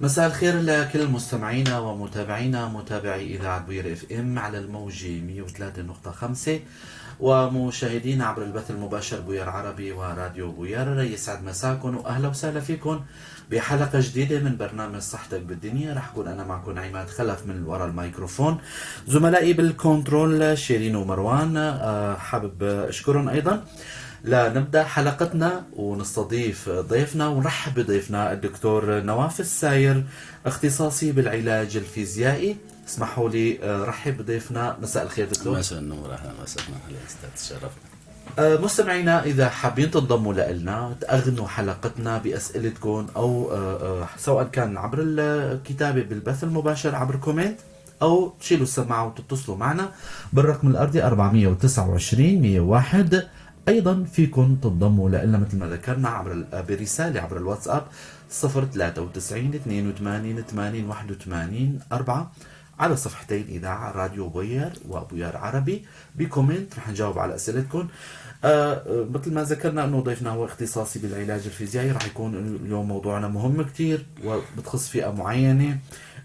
مساء الخير لكل مستمعينا ومتابعينا متابعي إذاعة بوير FM على الموجة 103.5 ومشاهدينا عبر البث المباشر بوير عربي وراديو بوير. يسعد مساكم وأهلا وسهلا فيكم بحلقة جديدة من برنامج صحتك بالدنيا. رح أكون أنا معكم عماد خلف من وراء الميكروفون، زملائي بالكنترول شيرين ومروان. حابب أشكرهم أيضا. لنبدأ حلقتنا ونستضيف ضيفنا ونرحب بضيفنا الدكتور نواف الساير، اختصاصي بالعلاج الفيزيائي. اسمحوا لي رحب بضيفنا. مساء الخير دكتور. مساء النور، اهلا وسهلا. اهلا استاذ، تشرفنا. مستمعينا، اذا حابين تنضموا لنا تأغنوا حلقتنا باسئلتكم او سواء كان عبر الكتابة بالبث المباشر عبر comment او تشيلوا السماعة وتتصلوا معنا بالرقم الارضي 429 101. ايضا فيكم تنضموا لنا مثل ما ذكرنا عبر برسالة عبر الواتساب 093 82 80 81 4 على صفحتين إذاعة راديو بوير وبوير عربي ب comment، رح نجاوب على أسئلتكم. مثل ما ذكرنا أنه ضيفنا هو اختصاصي بالعلاج الفيزيائي، رح يكون اليوم موضوعنا مهم كتير وبتخص فئة معينة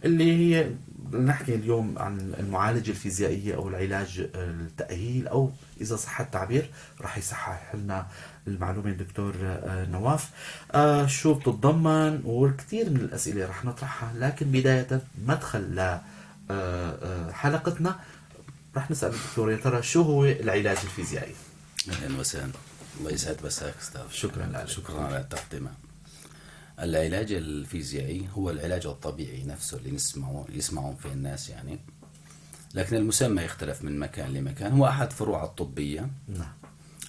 اللي هي نحكي اليوم عن المعالجة الفيزيائية أو العلاج التأهيل، أو إذا صح التعبير رح يصحح لنا المعلومة الدكتور نواف شو بتتضمن، والكثير من الأسئلة رح نطرحها. لكن بداية مدخل ل حلقتنا رح نسأل الدكتور يا ترى شو هو العلاج الفيزيائي؟ اهلا وسهلا، الله يسعد مساك استاذ. شكرا لك. شكرا على التقدمه. العلاج الفيزيائي هو العلاج الطبيعي نفسه اللي نسمعه يسمعون فيه الناس يعني، لكن المسمى يختلف من مكان لمكان. هو احد فروع الطبية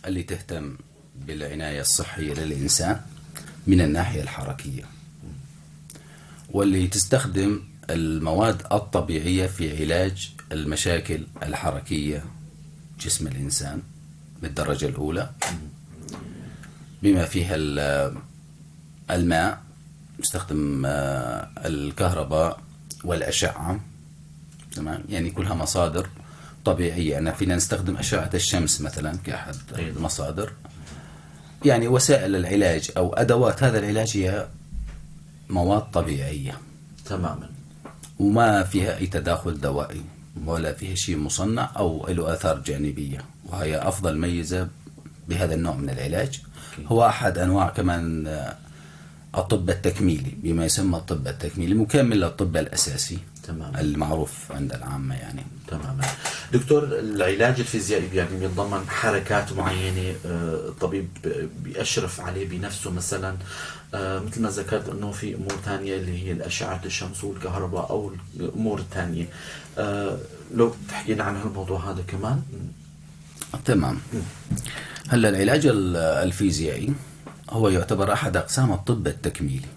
اللي تهتم بالعناية الصحية للانسان من الناحية الحركية، واللي تستخدم المواد الطبيعية في علاج المشاكل الحركية جسم الإنسان بالدرجة الأولى، بما فيها الماء، نستخدم الكهرباء والأشعة. تمام، يعني كلها مصادر طبيعية. أنا فينا نستخدم أشعة الشمس مثلا كأحد المصادر. يعني وسائل العلاج أو أدوات هذا العلاج هي مواد طبيعية تماما، وما فيها أي تداخل دوائي ولا فيها شيء مصنع أو له آثار جانبية، وهي أفضل ميزة بهذا النوع من العلاج. هو أحد أنواع كمان الطب التكميلي، بما يسمى الطب التكميلي، مكمل للطب الأساسي تماما المعروف عند العامة يعني. تماما. دكتور، العلاج الفيزيائي يعني بيتضمن حركات معينة الطبيب بيشرف عليه بنفسه مثلا، مثل ما ذكرت انه في امور ثانية اللي هي الاشعة الشمس والكهرباء او الامور الثانية، لو تحكي لنا عن هالموضوع هذا كمان. تمام. هلا العلاج الفيزيائي هو يعتبر أحد أقسام الطب التكميلي.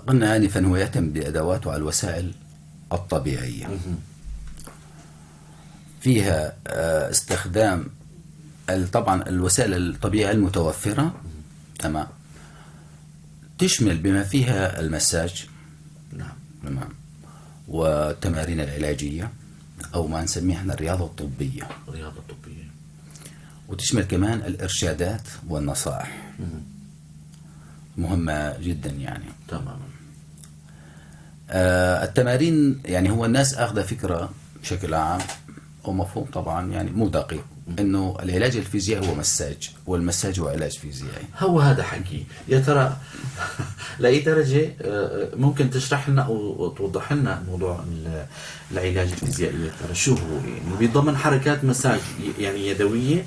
قلنا آنفا هو يعتمد بأدواته على الوسائل الطبيعية، فيها استخدام طبعا الوسائل الطبيعية المتوفرة. تمام، تشمل بما فيها المساج، تمام، والتمارين العلاجية أو ما نسميها احنا الرياضة الطبية. الرياضة الطبية. وتشمل كمان الإرشادات والنصائح، مهمة جدا يعني. تماما. التمارين يعني هو الناس أخذ فكرة بشكل عام ومفهوم طبعا يعني مو دقيق انه العلاج الفيزيائي هو مساج، والمساج هو علاج فيزيائي. هو هذا حكي. يا ترى لأي درجة ممكن تشرح لنا أو توضح لنا موضوع العلاج الفيزيائي؟ يا ترى شو هو؟ يعني بيتضمن حركات مساج يعني يدوية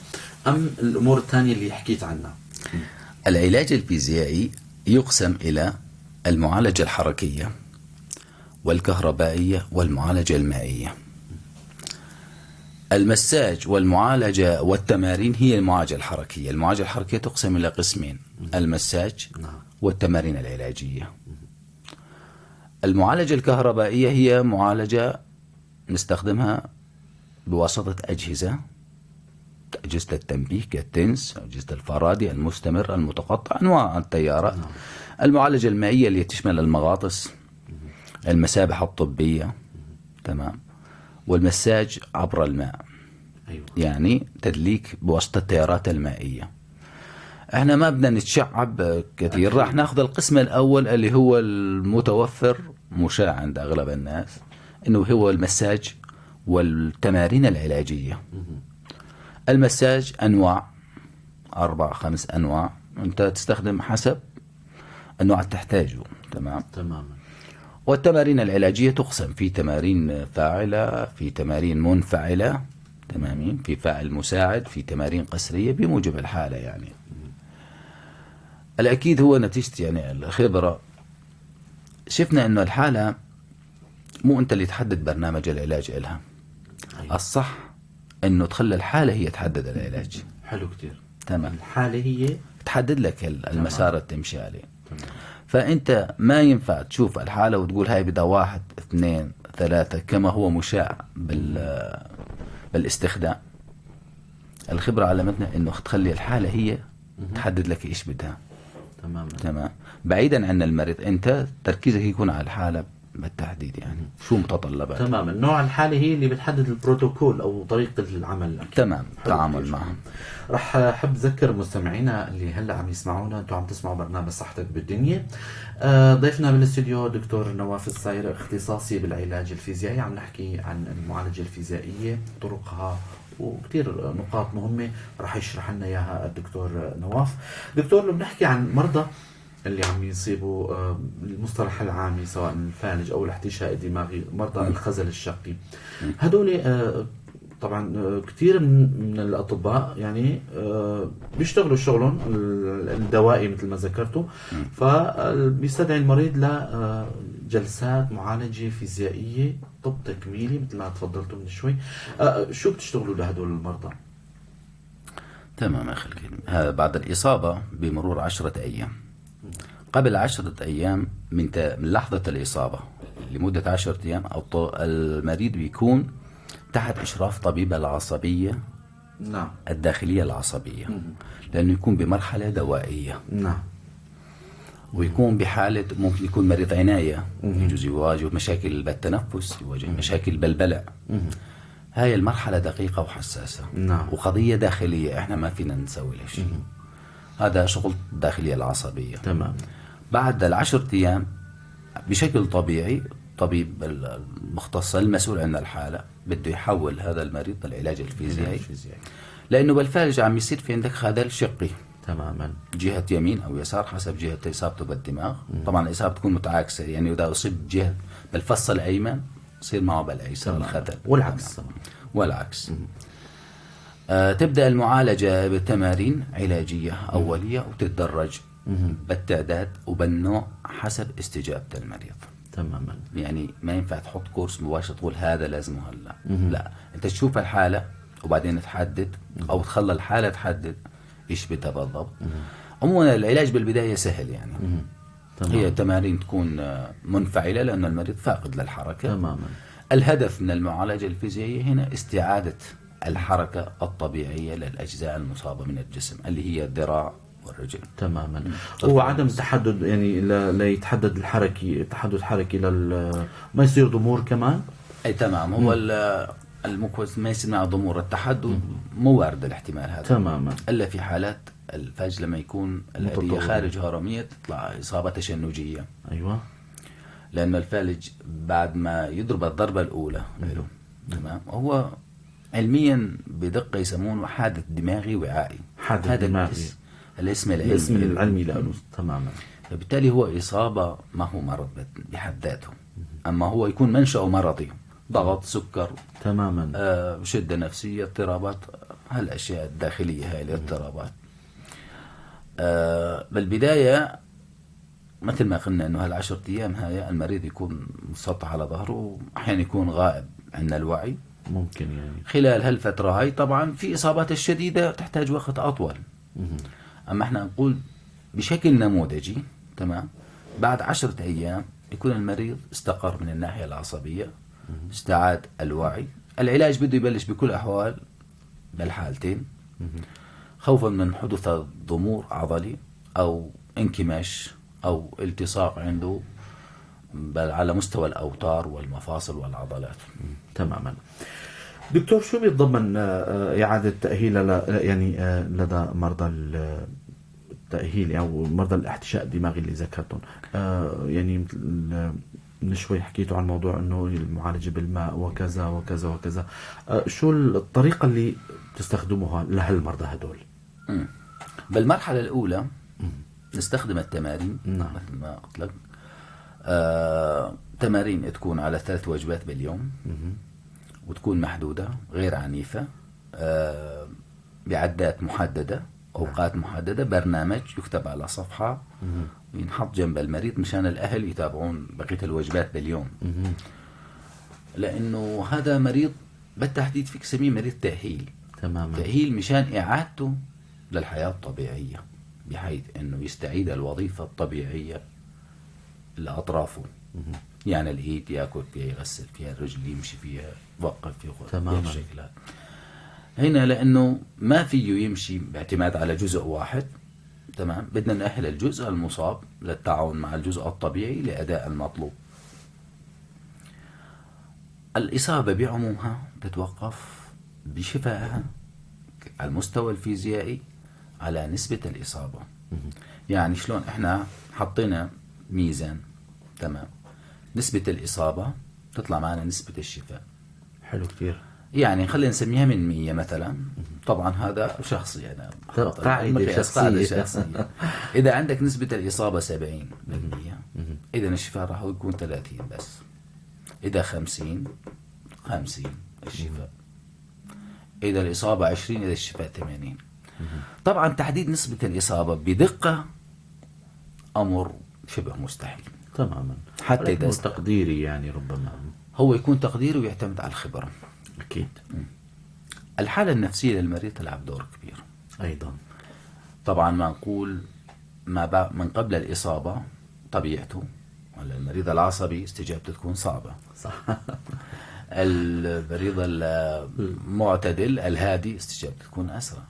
أم الأمور الثانية اللي حكيت عنها؟ العلاج الفيزيائي يقسم إلى المعالجة الحركية والكهربائية والمعالجة المائية. المساج والمعالجة والتمارين هي المعالجة الحركية. المعالجة الحركية تقسم إلى قسمين، المساج والتمارين العلاجية. المعالجة الكهربائية هي معالجة نستخدمها بواسطة أجهزة التنبيه كالتنس، أجهزة الفارادي المستمر المتقطع، أنواع التيارات. المعالجة المائية اللي تشمل المغاطس، المسابح الطبية، تمام، والمساج عبر الماء. يعني تدليك بواسطة التيارات المائية. احنا ما بدنا نتشعب كثير، راح ناخذ القسم الاول اللي هو المتوفر مشاع عند اغلب الناس، انه هو المساج والتمارين العلاجية. المساج انواع، 4 5 انواع، انت تستخدم حسب النوع اللي تحتاجه. تمام. تماما. والتمارين العلاجية تقسم، في تمارين فاعلة، في تمارين منفعلة، تمامين، في فاعل مساعد، في تمارين قسرية بموجب الحالة. يعني الأكيد هو نتيجة يعني الخبرة، شفنا أنه الحالة مو أنت اللي تحدد برنامج العلاج إلها. أيوة. الصح أنه تخلي الحالة هي تحدد العلاج. حلو كتير. تمام. الحالة هي تحدد لك المسار اللي تمشي عليه. تمام. فأنت ما ينفع تشوف الحالة وتقول هاي بدها 1 2 3 كما هو مشاع بالاستخدام. الخبرة علمتنا انه تخلي الحالة هي تحدد لك ايش بدها. تماما. تمام. بعيدا عن المريض، انت تركيزك يكون على الحالة بالتحديد، يعني شو متطلبات. تماما. نوع الحالة هي اللي بتحدد البروتوكول او طريقة العمل. أكيد. تمام. حلو تعامل كتير. معهم. رح احب ذكر مستمعينا اللي هلا عم يسمعونا، انتم عم تسمعوا برنامج صحتك بالدنيا. ضيفنا بالاستوديو دكتور نواف الصاير، اختصاصي بالعلاج الفيزيائي. عم نحكي عن المعالجة الفيزيائية، طرقها وكثير نقاط مهمة رح يشرح لنا اياها الدكتور نواف. دكتور، لو بنحكي عن مرضى اللي عم يصيبوا المصطلح العامي سواء الفالج او الاحتشاء الدماغي، مرضى الخزل الشقي، هدول طبعا كثير من الاطباء يعني بيشتغلوا شغلهم الدوائي مثل ما ذكرتوا، فبيستدعي المريض لجلسات معالجة فيزيائية، طب تكميلي مثل ما تفضلتوا من شوي. شو بتشتغلوا لهدول المرضى؟ تمام أخي الكريم. هذا بعد الإصابة بمرور 10 أيام. قبل 10 أيام من لحظة الإصابة لمدة 10 أيام المريض بيكون تحت إشراف طبيب العصبية. نعم. الداخلية العصبية، لأنه يكون بمرحلة دوائية. نعم. ويكون بحالة ممكن يكون مريض عناية، يجوز يواجه مشاكل بالتنفس، يواجه مشاكل بالبلع. هاي المرحلة دقيقة وحساسة. نعم. وقضية داخلية احنا ما فينا نسوي لها شيء. هذا شغل الداخلية العصبية. تمام. بعد 10 أيام بشكل طبيعي طبيب المختص المسؤول عن الحالة بده يحول هذا المريض للعلاج الفيزيائي، لأنه بالفعل عم يصير في عندك خلل شقي. تماما. جهة يمين أو يسار حسب جهة إصابته بالدماغ. طبعا الإصابة تكون متعاكسة، يعني إذا أصيب جهة بالفص الأيمن يصير معه بالأيسر الخلل. والعكس. تمام. والعكس. تبدأ المعالجة بتمارين علاجية أولية وتتدرج بالتعداد وبالنوع حسب استجابة المريض. تماما. يعني ما ينفع تحط كورس مباشر تقول هذا لازم هلا، لا، انت تشوف الحالة وبعدين تحدد او تخلي الحالة تحدد ايش بدها بالضبط. عموما العلاج بالبداية سهل يعني. تمام. هي تمارين تكون منفعلة لأن المريض فاقد للحركة. تماما. الهدف من المعالجة الفيزيائية هنا استعادة الحركة الطبيعية للأجزاء المصابة من الجسم اللي هي الذراع والرجل. تماما. وعدم تحدد، يعني لا يتحدد الحركي، تحدد حركي ما يصير ضمور كمان. اي تمام. هو المكوس ما يصير معه ضمور، التحدد مو وارد الاحتمال هذا. تماما. الا في حالات الفج لما يكون الأدية متطورة. خارج هرمية تطلع إصابة تشنجية. ايوه. لأن الفالج بعد ما يضرب الضربة الأولى له، تمام، هو علميا بدقة يسمونه حادث دماغي وعائي. حادث هذا دماغي. الاسم العلمي. الاسم العلمي له. تماما. فبالتالي هو إصابة ما هو مرض بحد ذاته، أما هو يكون منشأه مرضي، ضغط، سكر، تماما، شدة نفسية، اضطرابات، هالأشياء الداخلية هاي الاضطرابات. بالبداية مثل ما قلنا إنه هالعشرة أيام هاي المريض يكون مسطح على ظهره، وأحيانا يكون غائب عن الوعي ممكن يعني خلال هالفترة هاي. طبعا في إصابات الشديدة تحتاج وقت أطول. أما احنا نقول بشكل نموذجي، تمام، بعد 10 أيام يكون المريض استقر من الناحية العصبية، استعاد الوعي. العلاج بده يبلش بكل أحوال بالحالتين، خوفا من حدوث ضمور عضلي أو انكماش أو التصاق عنده بل على مستوى الأوتار والمفاصل والعضلات. تماما. دكتور، شو بيتضمن إعادة تأهيل يعني لدى مرضى التأهيل أو مرضى الاحتشاء الدماغي اللي ذكرتهم، يعني من شوي حكيتوا عن موضوع انه المعالجة بالماء وكذا وكذا وكذا، شو الطريقة اللي بتستخدموها لهالمرضى هدول؟ بالمرحلة الأولى نستخدم التمارين. مثل ما قلت لك، تمارين تكون على 3 وجبات باليوم، وتكون محدودة غير عنيفة، بعدات محددة، أوقات محددة، برنامج يكتب على صفحة ينحط جنب المريض مشان الأهل يتابعون بقية الوجبات باليوم. لأنه هذا مريض بالتحديد فيك تسميه مريض تأهيل. تأهيل مشان إعادته للحياة الطبيعية، بحيث أنه يستعيد الوظيفة الطبيعية لأطرافه. يعني الإيد يأكل فيها، يغسل فيها، الرجل يمشي فيها، يوقف فيها، بهالشكل هذا. هنا لأنه ما فيه يمشي باعتماد على جزء واحد، تمام، بدنا نأهل الجزء المصاب للتعاون مع الجزء الطبيعي لأداء المطلوب. الإصابة بعمومها تتوقف بشفائها على المستوى الفيزيائي على نسبة الإصابة. يعني شلون إحنا حطينا ميزان، تمام، نسبة الإصابة تطلع معنا نسبة الشفاء. حلو كتير. يعني خلينا نسميها من 100 مثلا، طبعا هذا شخصي، أنا حاطط قاعدة المقياس، قاعدة شخصية. شخصية. إذا عندك نسبة الإصابة 70%، إذا الشفاء راح يكون 30 بس. إذا 50، 50 الشفاء. إذا الإصابة 20، إذا الشفاء 80. طبعا تحديد نسبة الإصابة بدقة أمر شبه مستحيل. حتى ولكن إذا هو تقديري ربما. هو يكون تقديري ويعتمد على الخبرة. الحالة النفسية للمريض تلعب دور كبير. أيضا. طبعا ما نقول ما من قبل الإصابة طبيعته، ولا المريض العصبي استجابته تكون صعبة. المريض المعتدل الهادي استجابته تكون أسرع.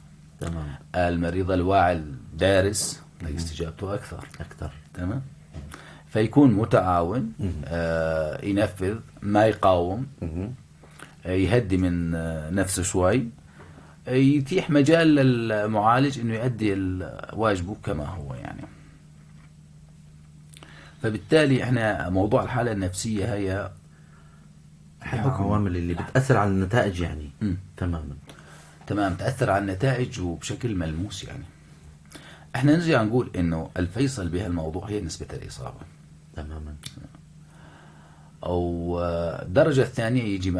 المريض الواعي الدارس استجابته أكثر. أكثر. فيكون متعاون، ينفذ، ما يقاوم، يهدي من نفسه شوي، يتيح مجال للمعالج إنه يؤدي واجبه كما هو. فبالتالي إحنا موضوع الحالة النفسية هي أحد العوامل اللي بتأثر على النتائج. تمام، تأثر على النتائج وبشكل ملموس. إحنا نرجع نقول إنه الفيصل بهالموضوع هي نسبة الإصابة. أو الدرجة الثانية يجي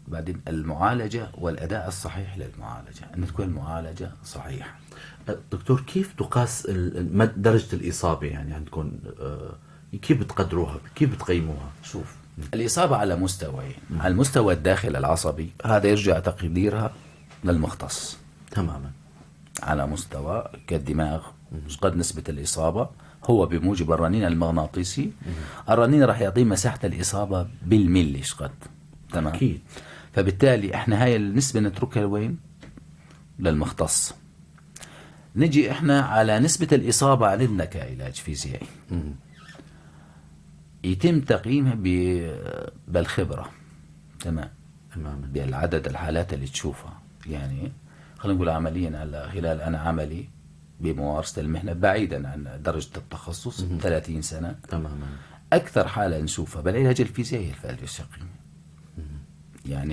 بعدين المعالجة والأداء الصحيح للمعالجة، أن تكون المعالجة صحيحة. دكتور، كيف تقاس درجة الإصابة عندكم؟ كيف بتقدروها؟ كيف بتقيموها؟ الإصابة على مستويين. على المستوى الداخلي العصبي هذا يرجع تقديرها للمختص. على مستوى كالدماغ قد نسبة الإصابة هو بموجب الرنين المغناطيسي. الرنين راح يعطيه مساحة الإصابة بالملي شقد. تمام. فبالتالي احنا هاي النسبة نتركها وين؟ للمختص. نجي احنا على نسبة الإصابة عندنا كعلاج فيزيائي. يتم تقييمها بالخبرة. بالعدد الحالات اللي تشوفها. خلينا نقول عمليا على خلال أنا عملي بممارسة المهنة بعيدا عن درجة التخصص 30 سنة. أكثر حالة نشوفها بالعلاج الفيزيائي هي الفالج الشقي.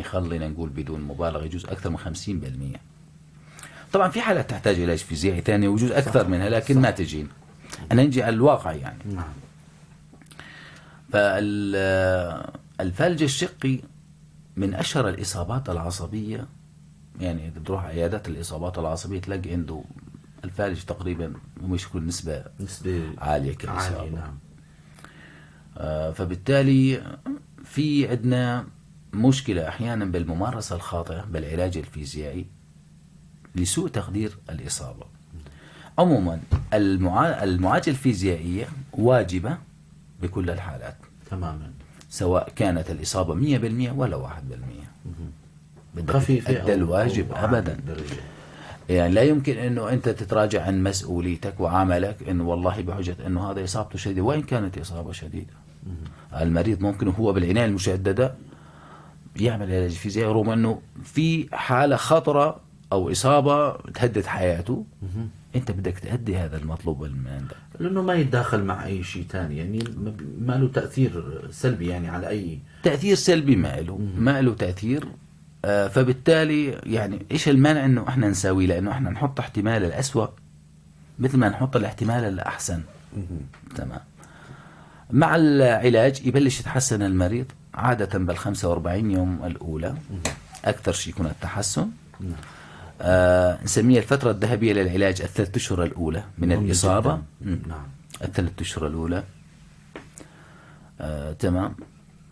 خلينا نقول بدون مبالغة يجوز أكثر من 50%. طبعا في حالات تحتاج علاج فيزيائي ثاني ويجوز أكثر منها، لكن ما تجين. أنا نجي على الواقع. فالفالج الشقي من أشهر الإصابات العصبية. إذا تروح عيادات الإصابات العصبية تلاقي عنده الفالج تقريبا مش كل نسبة نسبة عالية كإصابة. عالية، نعم. فبالتالي في عندنا مشكلة أحيانا بالممارسة الخاطئة بالعلاج الفيزيائي لسوء تقدير الإصابة. عموما المعالجة الفيزيائية واجبة بكل الحالات. سواء كانت الإصابة 100% ولا 1%. بدك خفيفة تأدي الواجب أو عالية أبدا. درجة. لا يمكن أنه أنت تتراجع عن مسؤوليتك وعملك أنه والله بحجة أنه هذا إصابته شديدة، وإن كانت إصابة شديدة. المريض ممكن هو بالعناية المشددة يعمل علاج فيزيائي رغم أنه في حالة خطرة أو إصابة تهدد حياته. انت بدك تأدي هذا المطلوب من عندك، لانه ما يتداخل مع اي شيء ثاني، يعني ما له تاثير سلبي يعني على اي تاثير سلبي، ما له تاثير. فبالتالي يعني ايش المانع انه احنا نساوي؟ لانه احنا نحط احتمال الأسوأ مثل ما نحط الاحتمال الاحسن. تمام. مع العلاج يبلش يتحسن المريض عادة بال 45 يوم الأولى، أكثر شيء يكون التحسن. نسميها الفترة الذهبية للعلاج، ال3 أشهر الأولى من مهم الإصابة. جداً. ال3 أشهر الأولى. تمام.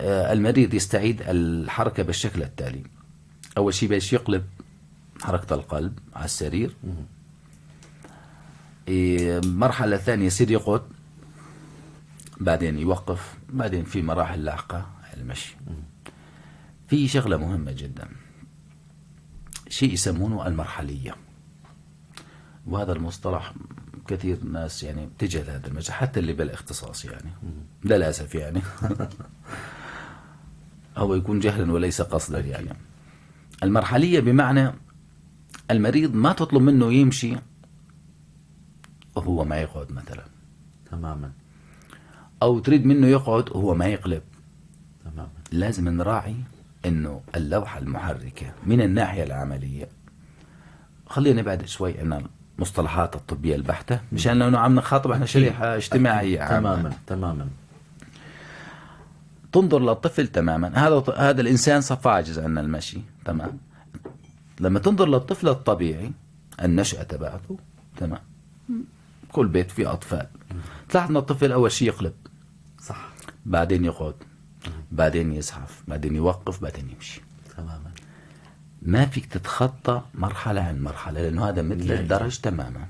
المريض يستعيد الحركة بالشكل التالي: أول شيء بيش يقلب حركة القلب على السرير. مرحلة ثانية يصير يقعد، بعدين يوقف، بعدين في مراحل لاحقة المشي. في شغلة مهمة جدا، شيء يسمونه المرحلية، وهذا المصطلح كثير ناس يعني بتجهل هذا المجال، حتى اللي بالاختصاص يعني للأسف، يعني هو يكون جهلا وليس قصدا. يعني المرحلية بمعنى المريض ما تطلب منه يمشي وهو ما يقعد مثلا. أو تريد منه يقعد وهو ما يقلب. لازم نراعي انه اللوحة المحركة من الناحية العملية، خلينا نبعد شوي عن المصطلحات الطبية البحتة مشان لأنه عم نخاطب احنا شريحة اجتماعية عامة. تماما تماما تنظر للطفل تماما، هذا الانسان صف عاجز عن المشي، تمام. لما تنظر للطفل الطبيعي، النشأة تبعته، تمام، كل بيت فيه اطفال، تلاحظ ان الطفل اول شيء يقلب. بعدين يقعد، بعدين يزحف، بعدين يوقف، بعدين يمشي. ما فيك تتخطى مرحلة عن مرحلة، لأنه هذا مثل الدرج تماما.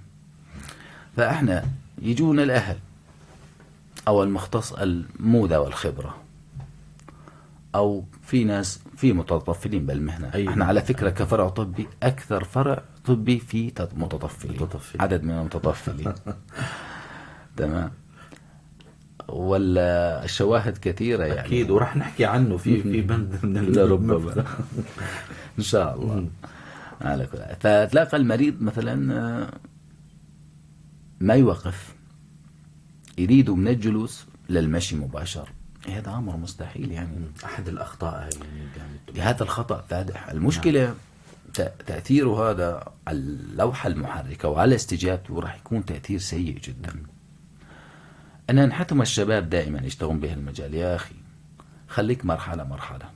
فإحنا يجونا الأهل أو المختص المو ذوي الخبرة، أو في ناس في متطفلين بالمهنة. إحنا على فكرة كفرع طبي أكثر فرع طبي في متطفلين. متطفلين. عدد من المتطفلين، تمام، ولا الشواهد كثيرة يعني. اكيد، ورح نحكي عنه في بند من لربما ان شاء الله. على كل حال، فتلاقى المريض مثلا ما يوقف، يريد من الجلوس للمشي مباشر، هذا امر مستحيل يعني. احد الاخطاء هاي يعني اللي عم تقول. هذا الخطا فادح. المشكله تاثيره هذا على اللوحه المحركه وعلى استجابته راح يكون تاثير سيء جدا. انا نحتم الشباب دائما يشتغلون بهالمجال، يا اخي خليك مرحله مرحله،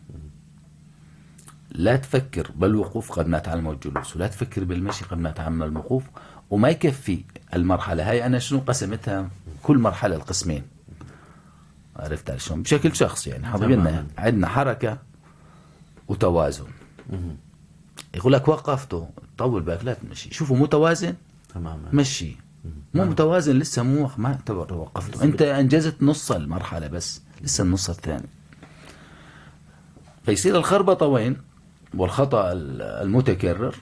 لا تفكر بالوقوف قبل ما تعلم الجلوس، ولا تفكر بالمشي قبل ما تعلم الوقوف. وما يكفي المرحلة هاي. أنا شنو قسمتها؟ كل مرحلة القسمين، عرفت على شلون؟ بشكل شخصي يعني حبيبنا. عندنا حركة وتوازن. يقول لك وقفته، طول بالك، لا تمشي، شوفوا متوازن. مشي. مو متوازن لسه، مو ما اعتبر وقفته، انت انجزت نص المرحله بس، لسه النص الثاني. فيصير الخربطه وين والخطا المتكرر؟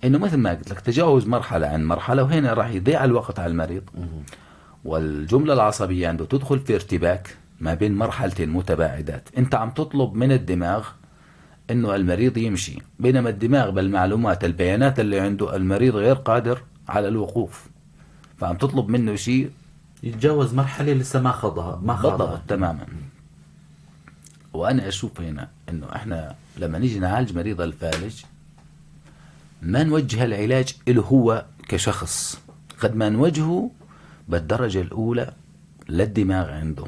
انه مثل ما قلت لك تجاوز مرحله عن مرحله، وهنا راح يضيع الوقت على المريض، والجمله العصبيه عنده تدخل في ارتباك ما بين مرحلتين متباعدات. انت عم تطلب من الدماغ انه المريض يمشي، بينما الدماغ بالمعلومات البيانات اللي عنده المريض غير قادر على الوقوف، فعم تطلب منه شيء يتجاوز مرحلة لسه ما خاضها، ما خاضها. بالضبط تماما. وانا اشوف هنا انه احنا لما نيجي نعالج مريض الفالج ما نوجه العلاج له هو كشخص قد ما نوجهه بالدرجة الأولى للدماغ عنده،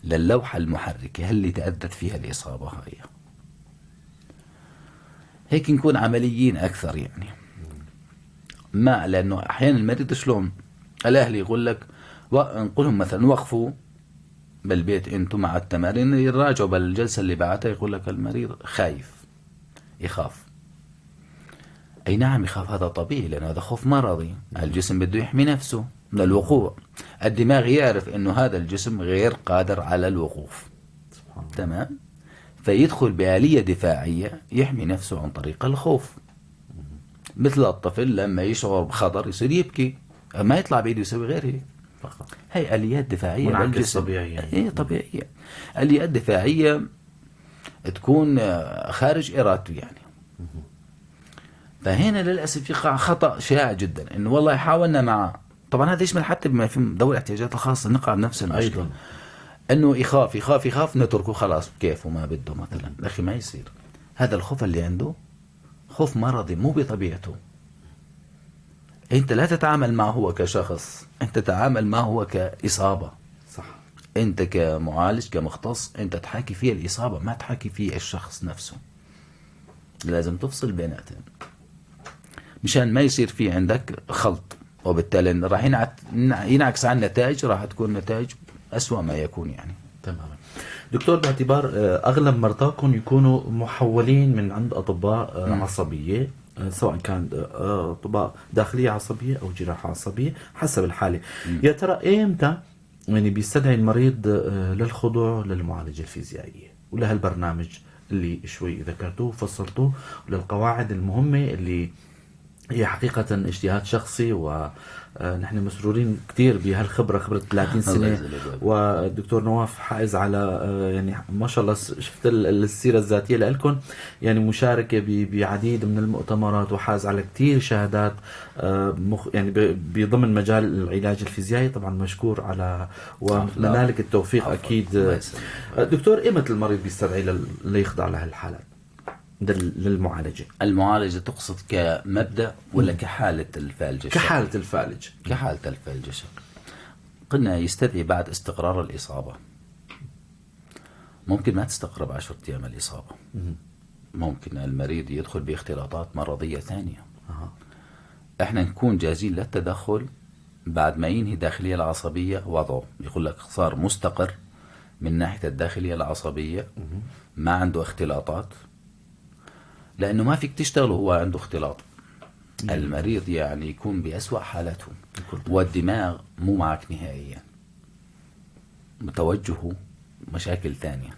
للوحة المحركة اللي تأدت فيها الإصابة هاي. هيك نكون عمليين أكثر يعني. ما لأنه أحيانا المريض شلون الأهل يقول لك نقول لهم مثلا وقفوا بالبيت انتم مع التمارين، يراجعوا بالجلسة اللي بعدها يقول لك المريض خايف، يخاف. اي نعم يخاف، هذا طبيعي لأنه هذا خوف مرضي، الجسم بده يحمي نفسه من الوقوع، الدماغ يعرف انه هذا الجسم غير قادر على الوقوف. سبحان الله. تمام، فيدخل بآلية دفاعية يحمي نفسه عن طريق الخوف، مثل الطفل لما يشعر بخطر يصير يبكي، ما يطلع بإيده يسوي غير هيك. فقط. هي آليات دفاعية منعكس بالجسم. طبيعي يعني. إيه طبيعية، آليات دفاعية تكون خارج إرادته يعني. فهنا للاسف يقع خطا شائع جدا، انه والله حاولنا معه. طبعا هذا يشمل حتى بما في ذوي الاحتياجات الخاصه، نقع بنفس المشكله ايضا. انه يخاف يخاف يخاف، نتركه خلاص كيفه ما بده مثلا. اخي ما يصير، هذا الخوف اللي عنده خوف مرضي مو بطبيعته. انت لا تتعامل معه هو كشخص، انت تتعامل معه هو كاصابه. صح. انت كمعالج كمختص انت تحاكي فيه الاصابه، ما تحاكي فيه الشخص نفسه. لازم تفصل بيناتهم مشان ما يصير في عندك خلط، وبالتالي راح ينعكس على النتائج، راح تكون نتائج أسوأ ما يكون يعني. تماما دكتور، باعتبار اغلب مرضاكم يكونوا محولين من عند اطباء عصبيه، سواء كان اطباء داخليه عصبيه او جراحه عصبيه حسب الحاله. يا ترى ايمتى يعني بيستدعي المريض للخضوع للمعالجه الفيزيائيه ولهالبرنامج اللي شوي ذكرتوه وفصلتوه، وللقواعد المهمه اللي هي حقيقة اجتهاد شخصي، ونحن مسرورين كثير بهالخبرة، خبرة 30 الله سنة. يجزيك الخير. والدكتور نواف حائز على يعني ما شاء الله، شفت السيرة الذاتية لكم، يعني مشاركة بعديد من المؤتمرات وحاز على كثير شهادات، يعني بضمن مجال العلاج الفيزيائي. طبعا مشكور على ونتمنى لك التوفيق. عفوا. أكيد. الله يسلمك. دكتور، ايمتى المريض بيستدعي ليخضع لهالحالات للمعالجة؟ المعالجة تقصد كمبدأ ولا كحالة الفالج؟ كحالة الفالج. كحالة الفالج الشقي قلنا يستدعي بعد استقرار الإصابة. ممكن ما تستقر ب10 أيام الإصابة. ممكن المريض يدخل باختلاطات مرضية ثانية. احنا نكون جاهزين للتدخل بعد ما ينهي الداخلية العصبية وضعه، يقول لك صار مستقر من ناحية الداخلية العصبية، ما عنده اختلاطات، لأنه ما فيك تشتغل وهو عنده اختلاط. المريض يعني يكون بأسوأ حالته، والدماغ مو معك نهائيا، توجهه مشاكل ثانية.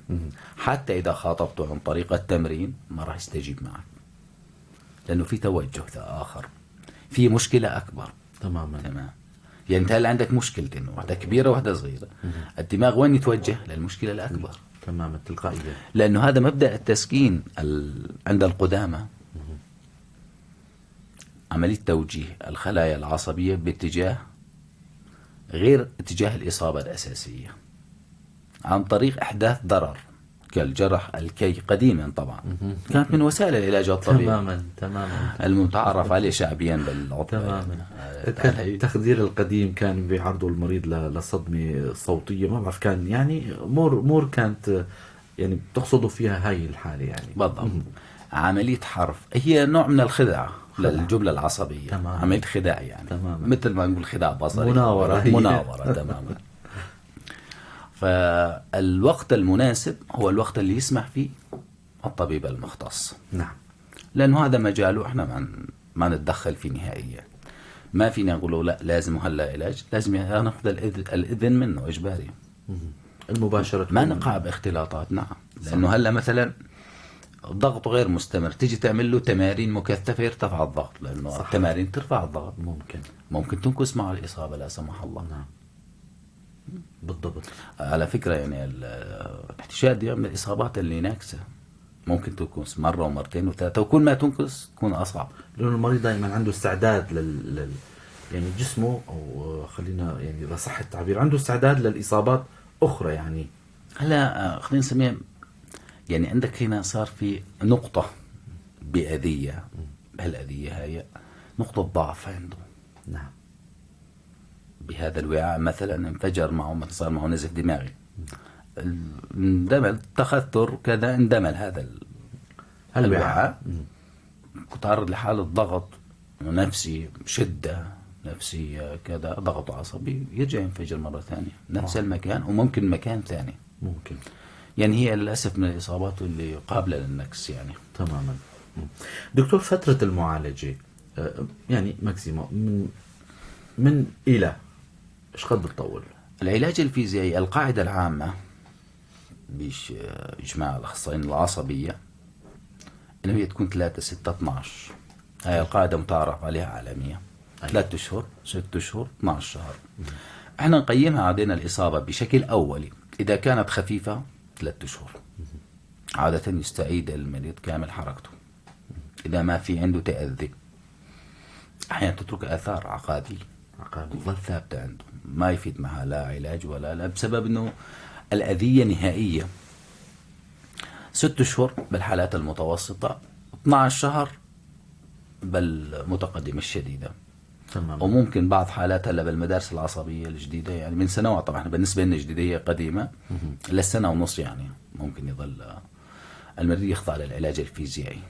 حتى إذا خاطبته عن طريق التمرين ما راح يستجيب معك، لأنه في توجه آخر، في مشكلة أكبر. تمام. يعني أنت هلا عندك مشكلتين، واحدة كبيرة وواحدة صغيرة. الدماغ وين يتوجه؟ للمشكلة الأكبر. تماما، تلقائيا. لأنه هذا مبدأ التسكين عند القدامى، عملية توجيه الخلايا العصبية باتجاه غير اتجاه الإصابة الأساسية عن طريق إحداث ضرر كالجرح، الكي قديما طبعا كانت من وسائل العلاج الطبيعي. تماما تماما المتعارف عليه شعبيا بالعطلة. تماما. كان التخدير القديم كان بيعرضوا المريض لصدمة صوتية، ما بعرف، كان يعني مور كانت يعني بتقصدوا فيها هاي الحالة يعني. بالضبط، عملية حرف هي نوع من الخدعة للجملة العصبية. عملية خداع يعني. مثل ما نقول خداع بصري. مناورة هي. مناورة تماما. فالوقت المناسب هو الوقت اللي يسمح فيه الطبيب المختص. لأنه هذا مجاله، احنا ما نتدخل فيه نهائيا. ما فينا نقول له لا لازم هلا علاج، لازم ناخذ الإذن منه إجباري. المباشرة. ما نقع باختلاطات. نعم، لأنه هلا مثلا ضغطه غير مستمر، تيجي تعمل له تمارين مكثفة يرتفع الضغط، لأنه التمارين ترفع الضغط. ممكن تنكس مع الإصابة لا سمح الله. نعم بالضبط. على فكرة يعني الاحتشاد دي من الإصابات اللي ناكسة، ممكن تنكس مرة ومرتين وثلاثة، وكل ما تنكس تكون أصعب. لأنه المريض دائما عنده استعداد يعني جسمه، أو خلينا يعني إذا صح التعبير، عنده استعداد للإصابات أخرى يعني. هلا خلينا نسميها يعني عندك هنا صار في نقطة بأذية، بهالأذية هاي نقطة ضعف عنده. بهذا الوعاء مثلا انفجر معه، مثلا صار معه نزف دماغي، اندمل، تخثر كذا، اندمل هذا الوعاء. الوعاء. تعرض لحالة ضغط نفسي، شدة نفسية كذا، ضغط عصبي، يرجع ينفجر مرة ثانية نفس المكان وممكن مكان ثاني. يعني هي للأسف من الإصابات اللي قابلة للنكس يعني. تماما. دكتور، فترة المعالجة يعني maximum من إلى إيش قد بتطول؟ العلاج الفيزيائي القاعدة العامة بيش إجماع الأخصائيين العصبية إنه هي تكون 3 6 12. هاي القاعدة متعارف عليها عالمية. 3 أشهر، 6 أشهر، 12 شهر. احنا نقيمها عدينا الإصابة بشكل أولي، إذا كانت خفيفة 3 أشهر عادة يستعيد المريض كامل حركته. إذا ما في عنده تأذي. أحيانا تترك آثار عقابية، عقابية. تظل ثابتة عنده، ما يفيد معها لا علاج ولا لا، بسبب إنه الأذية نهائية. 6 أشهر بالحالات المتوسطة، 12 شهر بالمتقدمة الشديدة. وممكن بعض حالات هلا بالمدارس العصبية الجديدة، يعني من سنوات، طبعا بالنسبة لنا جديدة هي قديمة، لسنة ونص يعني ممكن يظل المريض يخضع للعلاج الفيزيائي.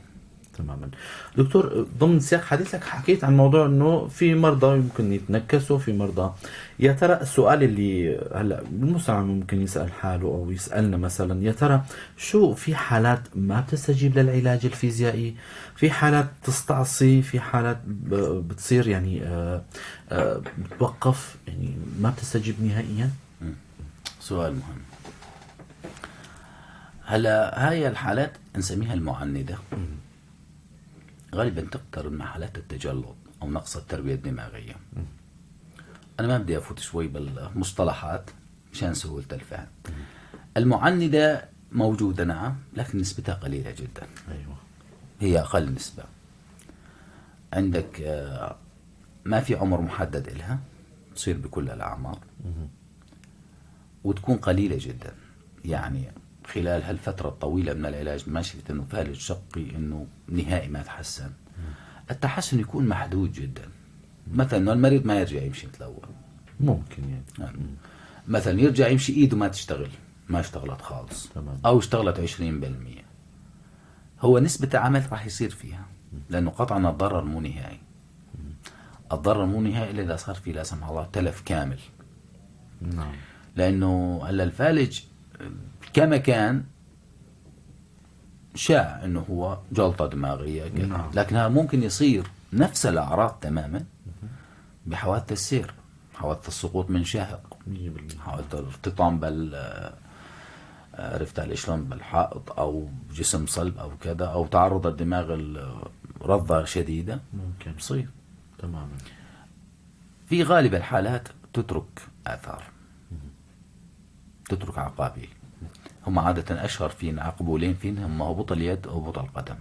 تماما. دكتور، ضمن سياق حديثك حكيت عن موضوع انه في مرضى يمكن يتنكسوا، في مرضى، يا ترى السؤال اللي هلا المستمع ممكن يسأل حاله او يسألنا مثلا، يا ترى شو في حالات ما بتستجيب للعلاج الفيزيائي، في حالات تستعصي، في حالات بتصير بتوقف، يعني ما بتستجيب نهائيا؟ سؤال مهم. هلا هاي الحالات نسميها المعندة، غالبا تقترن مع حالات التجلط أو نقص التربية الدماغية. أنا ما بدي أفوت شوي بالمصطلحات مشان سهولة الفهم. المعندة موجودة نعم، لكن نسبتها قليلة جدا. هي أقل نسبة. عندك ما في عمر محدد إلها، تصير بكل الأعمار، وتكون قليلة جدا. يعني خلال هالفترة الطويلة من العلاج ما شفت إنه فالج شقي إنه نهائي ما تحسن. التحسن يكون محدود جدا. مثلا إنه المريض ما يرجع يمشي مثل الأول. ممكن يعني. مثلا يرجع يمشي إيده ما تشتغل، ما اشتغلت خالص. أو اشتغلت 20%. هو نسبة العمل راح يصير فيها، لأنه قطعا الضرر مو نهائي. الضرر مو نهائي إلا إذا صار في لا سمح الله تلف كامل. لأنه هلا الفالج كما كان شاع إنه هو جلطة دماغية كذا. لكنها ممكن يصير نفس الأعراض تماما بحوادث السير، حوادث السقوط من شاهق، 100%. حوادث الارتطام عرفت على شلون، بالحائط أو جسم صلب أو كذا، أو تعرض الدماغ رضة شديدة. ممكن. بصير. في غالب الحالات تترك آثار، تترك عقابيل. هم عادة أشهر فين عقبولين فين هم هبوط اليد أو هبوط القدم.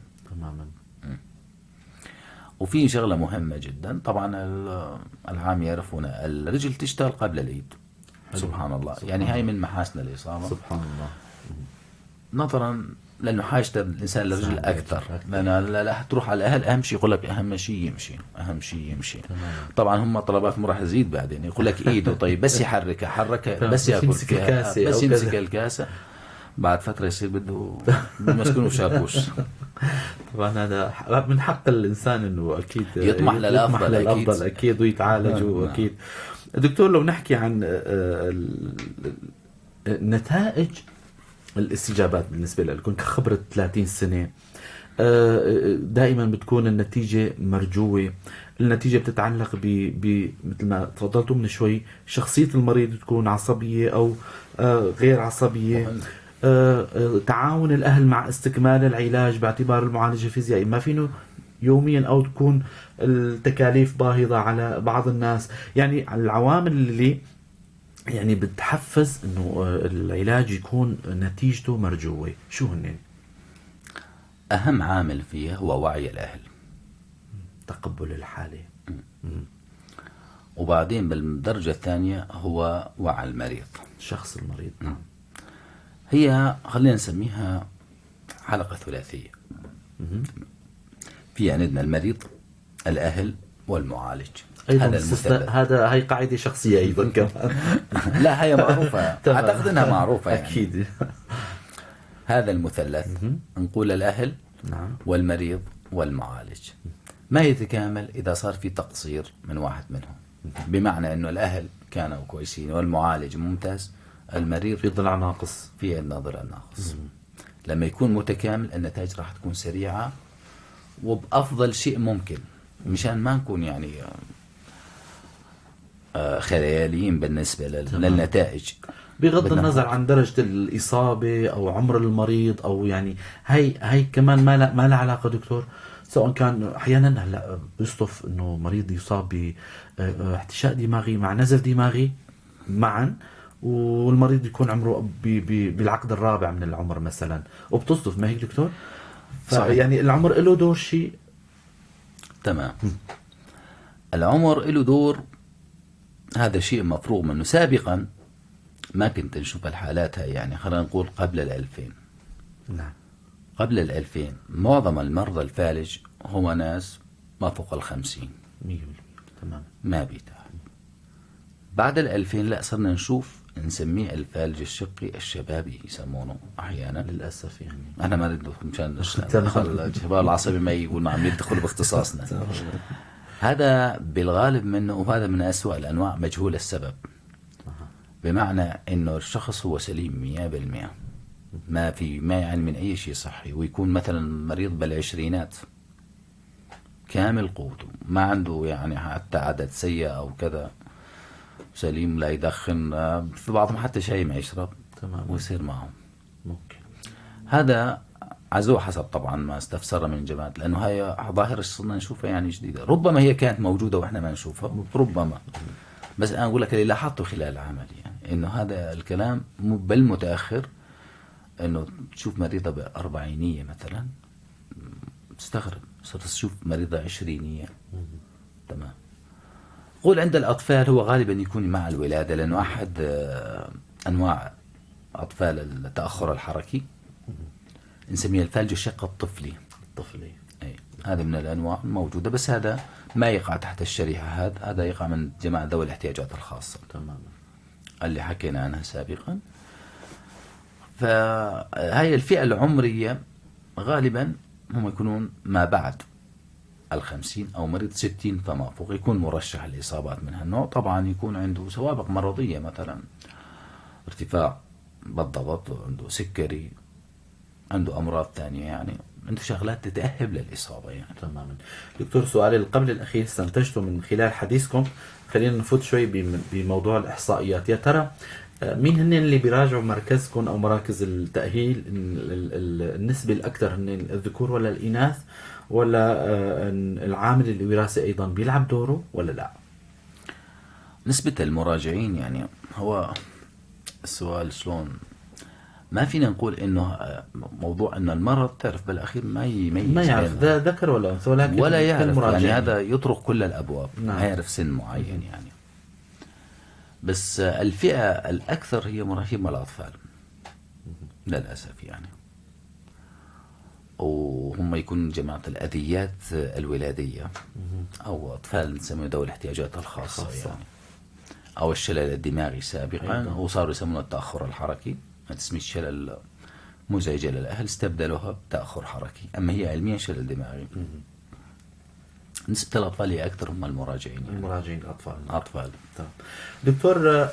وفي شغلة مهمة جدا طبعا العام يعرفون، الرجل تشتغل قبل الإيد. سبحان الله. هاي من محاسن الإصابة. سبحان الله. نظرا لأنه حاجة الإنسان للرجل أكثر. أكثر. لأن لا تروح على الأهل، أهم شيء يقول لك أهم شيء يمشي، أهم شيء يمشي. طبعا هم طلبات مو راح تزيد بعدين، يقول لك إيده طيب بس يحركها، حركها، بس بس ياكل يمسك فيها، الكاسة بس أو يمسك كذا. الكاسة. بعد فترة يصير بده يمسكونه شاكوش. طبعا هذا من حق الإنسان إنه أكيد يطمح يطمح للأفضل، أكيد. للأفضل أكيد، ويتعالج وأكيد. دكتور، لو نحكي عن نتائج الاستجابات بالنسبة لكم كخبرة 30 سنة، دائما بتكون النتيجة مرجوة، النتيجة بتتعلق مثل ما تفضلتوا من شوي، شخصية المريض تكون عصبية أو، غير عصبية. تعاون الأهل مع استكمال العلاج باعتبار المعالج الفيزيائي ما فينه يوميا، أو تكون التكاليف باهظة على بعض الناس. العوامل اللي بتحفز إنه، العلاج يكون نتيجته مرجوة، شو هن؟ أهم عامل فيها هو وعي الأهل، تقبل الحالة. وبعدين بالدرجة الثانية هو وعي المريض، شخص المريض. هي خلينا نسميها حلقة ثلاثية. في عندنا المريض، الأهل، والمعالج. أيضاً هذا المثلث. هذا هي قاعدة شخصية أيضاً كمان. لا، هي معروفة. أعتقد أنها معروفة. أكيد. هذا المثلث نقول الأهل والمريض والمعالج ما يتكامل إذا صار في تقصير من واحد منهم. بمعنى أنه الأهل كانوا كويسين والمعالج ممتاز، المريض في ضلع ناقص، في عندنا ضلع ناقص. لما يكون متكامل النتائج راح تكون سريعة وبأفضل شيء ممكن، مشان ما نكون خياليين بالنسبة للنتائج. بغض بدنا النظر نحط. عن درجة الإصابة أو عمر المريض أو هاي كمان ما لها علاقة دكتور. سواء كان أحيانا هلا بيصطف إنه مريض يصاب ب، احتشاء دماغي مع نزف دماغي معا، والمريض يكون عمره بالعقد الرابع من العمر مثلا، وبتصدف، ما هيك دكتور؟ العمر له دور شيء؟ تمام. العمر له دور، هذا شيء مفروغ منه. سابقا ما كنت نشوف الحالات هاي، يعني خلينا نقول قبل 2000. قبل 2000 معظم المرضى الفالج هو ناس ما فوق 50. 100%. تمام. ما بيتعب. بعد 2000 لا، صرنا نشوف نسميه الفالج الشقي الشبابي يسمونه أحيانا. للأسف يعني. أنا ما أريد مشان الشباب العصبي ما يقول ما عم يدخل باختصاصنا. هذا بالغالب منه، وهذا من أسوأ الأنواع، مجهول السبب. بمعنى إنه الشخص هو سليم 100%، ما يعاني من أي شيء صحي، ويكون مثلا مريض بالعشرينات كامل قوته، ما عنده يعني حتى عادات سيئة أو كذا، سليم، لا يدخن، في بعضهم حتى شاي ما يشرب. ويصير معهم. هذا عزوه حسب طبعا ما استفسر من جماعة، لأنه هاي ظاهرة صرنا نشوفها يعني جديدة، ربما هي كانت موجودة وإحنا ما نشوفها، ربما. بس أنا أقول لك اللي لاحظته خلال العمل يعني إنه هذا الكلام بالمتأخر، إنه تشوف مريضة بأربعينية مثلا تستغرب، صرت تشوف مريضة عشرينية. تمام. قول عند الأطفال هو غالبا يكون مع الولادة، لأنه أحد أنواع أطفال التأخر الحركي نسميه الفالج الشق الطفلي. الطفلي. أي هذا من الأنواع الموجودة، بس هذا ما يقع تحت الشريحة، هذا يقع من جماعة ذوي الاحتياجات الخاصة. اللي حكينا عنها سابقا. فهاي الفئة العمرية غالبا هم يكونون ما بعد 50 أو مريض 60 فما فوق، يكون مرشح للإصابات من هالنوع. طبعا يكون عنده سوابق مرضية، مثلا ارتفاع بالضغط، عنده سكري، عنده أمراض ثانية، يعني عنده شغلات تتأهب للإصابة يعني. تماما. دكتور، سؤالي قبل الأخير استنتجته من خلال حديثكم، خلينا نفوت شوي بموضوع الإحصائيات. يا ترى مين هن اللي بيراجعوا مركزكم أو مراكز التأهيل؟ النسبة الأكثر هن الذكور ولا الإناث، ولا العامل الوراثي أيضا بيلعب دوره ولا لا؟ نسبة المراجعين يعني هو السؤال شلون، ما فينا نقول إنه موضوع إنه المرض تعرف بالأخير ما يميز ما يعرف بين ذا ذكر ولا أنثى، ولكن ولا يعرف، يعني كالمراجعين. هذا يطرق كل الأبواب. ما يعرف سن معين يعني. بس الفئة الأكثر هي مراهقين الأطفال للأسف يعني، وهم يكونوا جماعة الأذيات الولادية أو أطفال نسميهم ذوي الاحتياجات الخاصة يعني، أو الشلل الدماغي سابقا، وصاروا يسمونه التأخر الحركي. ما تسميه الشلل مزعجة للأهل، استبدلوها بتأخر حركي، أما هي علميا شلل دماغي. نسبة الأطفال هي أكثر هم المراجعين يعني. المراجعين الأطفال. أطفال. طيب. دكتور،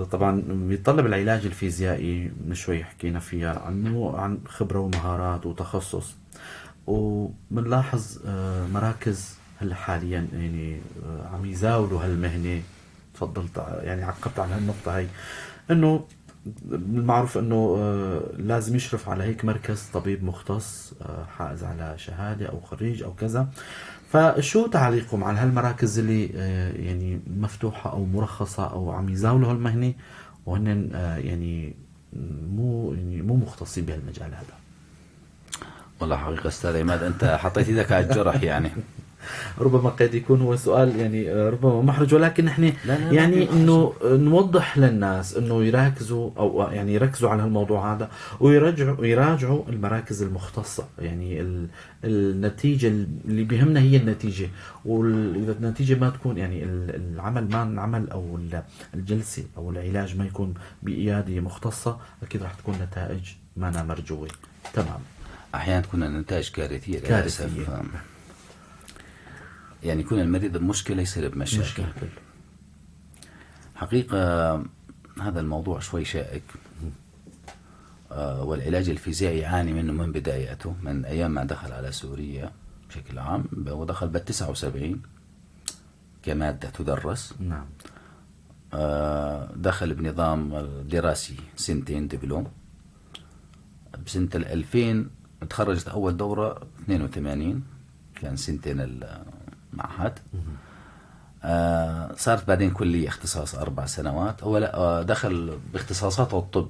طبعا بيتطلب العلاج الفيزيائي من شوي حكينا فيها عنه، عن خبرة ومهارات وتخصص، وبنلاحظ مراكز هلا حاليا عم يزاولوا هالمهنة. تفضلت عقبت على هالنقطة هاي، انه المعروف انه لازم يشرف على هيك مركز طبيب مختص، حائز على شهادة او خريج او كذا. فشو تعليقكم على هالمراكز اللي مفتوحة او مرخصة او عم يزاولوا هالمهنة وهن مو مختصين بهالمجال هذا؟ والله حقيقة أستاذ عماد أنت حطيت إيدك على الجرح يعني. ربما قد يكون هو سؤال ربما محرج، ولكن نحن لا، لا، لا، ما في إنه نوضح للناس إنه يركزوا أو يركزوا على هالموضوع هذا ويراجعوا المراكز المختصة. النتيجة اللي بيهمنا هي النتيجة، وإذا النتيجة ما تكون العمل ما انعمل أو الجلسة أو العلاج ما يكون بإيادي مختصة، أكيد راح تكون نتائج ما مرجوة. تمام. أحيانا تكون النتائج كارثية للأسف. كارثية. يكون المريض بمشكلة يصير بمشاكل. مشكلة. حقيقة هذا الموضوع شوي شائك، والعلاج الفيزيائي يعاني منه من بدايته، من أيام ما دخل على سوريا بشكل عام، ودخل بالتسعة وسبعين كمادة تدرس. دخل بنظام دراسي سنتين دبلوم. بسنة 2000 تخرجت أول دورة 82، كان سنتين المعهد. صارت بعدين كلية اختصاص 4 سنوات. أولا، دخل باختصاصات الطب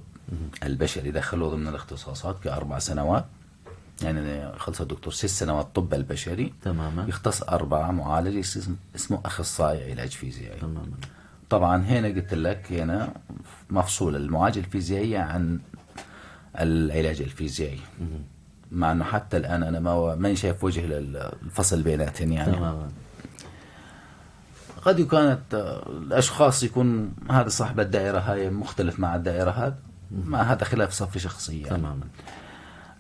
البشري، دخلوه ضمن الاختصاصات ك4 سنوات. يعني خلص الدكتور 6 سنوات طب البشري. يختص 4 معالجة، يصير اسمه أخصائي علاج فيزيائي. طبعا هنا قلت لك هنا مفصول المعالجة الفيزيائية عن العلاج الفيزيائي، مع انه حتى الان انا ما ماني شايف وجه للفصل بيناتهم يعني. قد كانت الاشخاص يكون هذا صاحب الدائرة هاي مختلف مع الدائرة هذا، ما هذا خلاف صفي شخصي يعني.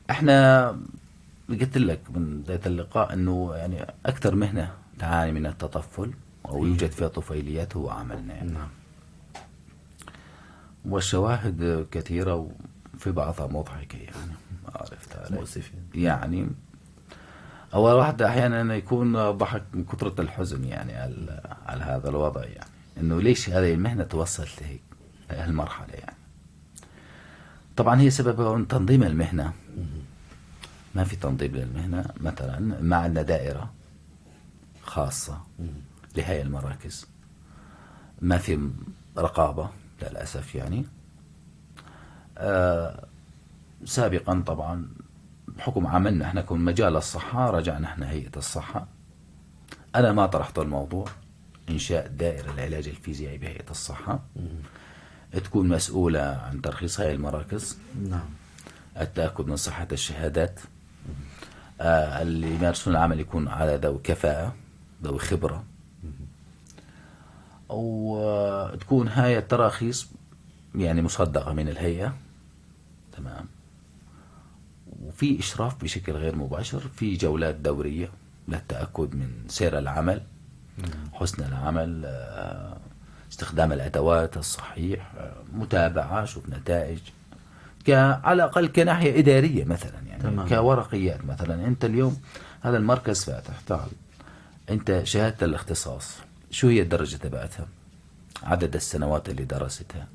احنا قلت لك من بداية اللقاء انه يعني اكثر مهنة تعاني من التطفل او يوجد فيها طفيليات هو عملنا يعني. والشواهد كثيرة وفي بعضها مضحكة يعني، عرفت علي؟ مؤسف. يعني أول واحد أحيانا يكون ضحك من كثرة الحزن يعني على هذا الوضع، يعني إنه ليش هذه المهنة توصلت لهيك هالمرحلة يعني. طبعا هي سببها تنظيم المهنة، ما في تنظيم للمهنة. مثلا ما عندنا دائرة خاصة لهي المراكز، ما في رقابة للأسف يعني. سابقا طبعا بحكم عملنا احنا كون مجال الصحة، رجعنا احنا هيئة الصحة، أنا ما طرحت الموضوع إنشاء دائرة العلاج الفيزيائي بهيئة الصحة تكون مسؤولة عن ترخيص هاي المراكز، التأكد من صحة الشهادات، اللي يمارسون العمل يكون على ذوي كفاءة، ذوي خبرة، وتكون هاي التراخيص يعني مصدقة من الهيئة، تمام، وفي إشراف بشكل غير مباشر في جولات دورية للتأكد من سير العمل، حسن العمل، استخدام الأدوات الصحيح، متابعة، شوف نتائج، على الأقل كناحية إدارية مثلا يعني. كورقيات مثلا، أنت اليوم هذا المركز فاتح، تعال أنت شهادة الاختصاص شو هي الدرجة تبعتها، عدد السنوات اللي درستها،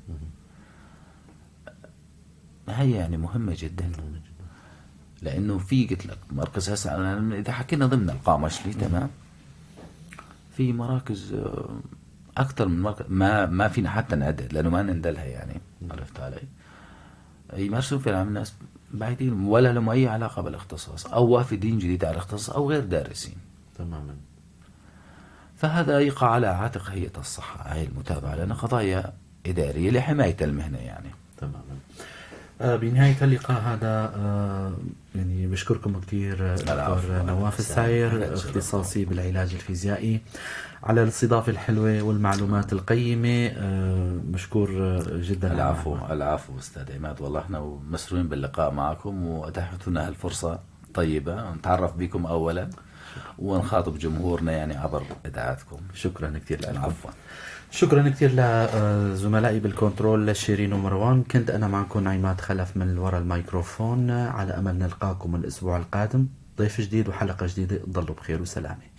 هي يعني مهمة جدا، لأنه في قلت لك مركز هسه إذا حكينا ضمن القامشلي، تمام، في مراكز أكثر من مركز ما فينا حتى نعدد لأنه ما نندلها يعني، عرفت علي؟ يمارسون في العمل ناس بعيدين ولا لهم أي علاقة بالاختصاص، أو وافدين جديد على الاختصاص، أو غير دارسين. فهذا يقع على عاتق هيئة الصحة هاي المتابعة، لأن قضايا إدارية لحماية المهنة يعني. تماما. بنهاية اللقاء هذا يعني بشكركم كثير دكتور نواف الساير، اختصاصي بالعلاج الفيزيائي، على الاستضافة الحلوة والمعلومات القيمة، مشكور جدا. العفو العفو أستاذ عماد، والله احنا مسرورين باللقاء معكم وأتاحتوا لنا هالفرصة طيبة نتعرف بكم أولا ونخاطب جمهورنا يعني عبر إذاعتكم. شكرا كثير لكم. عفوا. شكرا كثير لزملائي بالكنترول شيرين ومروان. كنت أنا معكم عماد خلف من وراء الميكروفون، على أمل نلقاكم الأسبوع القادم ضيف جديد وحلقة جديدة. ضلوا بخير وسلامة.